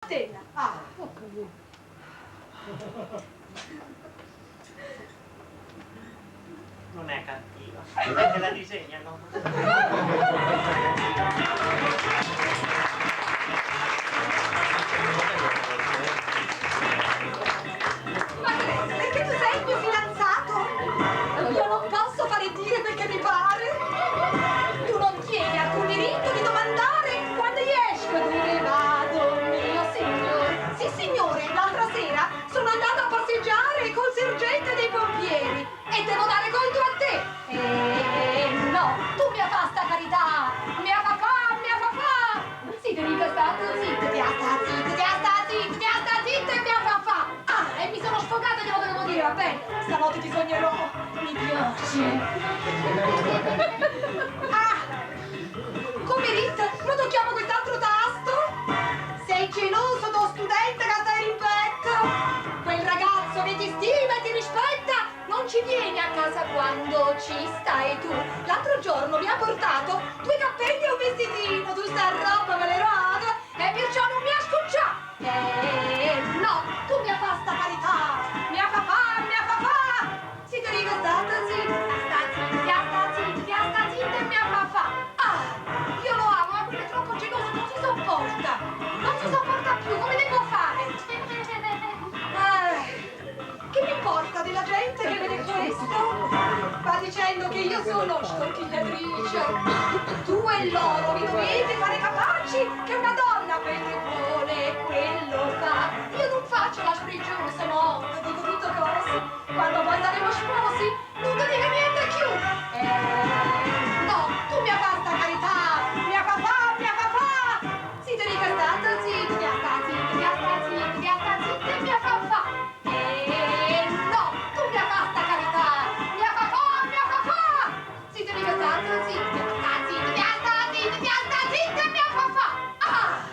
Vattene. Ah. Non è cattiva, te la disegnano. Ma perché tu sei il mio fidanzato? Io non posso fare dire quel che mi pare. Tu non tieni alcun diritto di domandare quando io esco dove vado, mio signore. Sì, signore, l'altra sera sono andata a passeggiare col sergente dei pompieri e devo dare conto a te. Eh, no, tu mi fa sta carità, mi fa fa, mi fa fa. Sì, ti dico stato zitto, ti sta zitto, ti sta zitto, ti sta zitto e mi fa fa. Ah, e mi sono sfogata, glielo dovevo dire, va bene. Stanotte ti sognerò, mi piace. Ah, come dite? Non tocchiamo quest'altro tasto? Sei geloso do studente che stai rimpetto? Quel ragazzo che ti stima e ti rispetta non ci viene a casa quando ci stai tu. L'altro giorno mi ha portato due cappelli e un vestitino, tu sta roba me l'hai rubata e perciò non mi ha scocciato. Eh, no, tu mi fa sta carità, mi fa fa, mi fa fa. Si ti dico stata zitta, sta zitta, sta zitta, sta zitta e mi fa fa. Ah, io lo amo, ma quello è troppo geloso, non si sopporta. Non si sopporta più, come devo fare? Ah, che mi importa della gente che vede questo? Va dicendo che io sono scontigliatrice. Tu e loro vi dovete fare capaci che una donna quel che vuole, quello fa. Io non faccio la sbrigiosa, no, ti dico tutto cose. Quando poi saremo sposi, non ti dico niente più. Eh, no, tu mi fa sta carità, mi fa fa, mi fa fa. Si ti dico stato zitto, ti sta zitto, ti sta zitto, ti sta zitto e mi fa fa. Eh, no, tu mi fa sta carità, mi fa fa, mi fa fa. Si ti dico stato zitto, ti sta zitto, ti sta zitto, ti sta zitto e mi fa fa. Ah!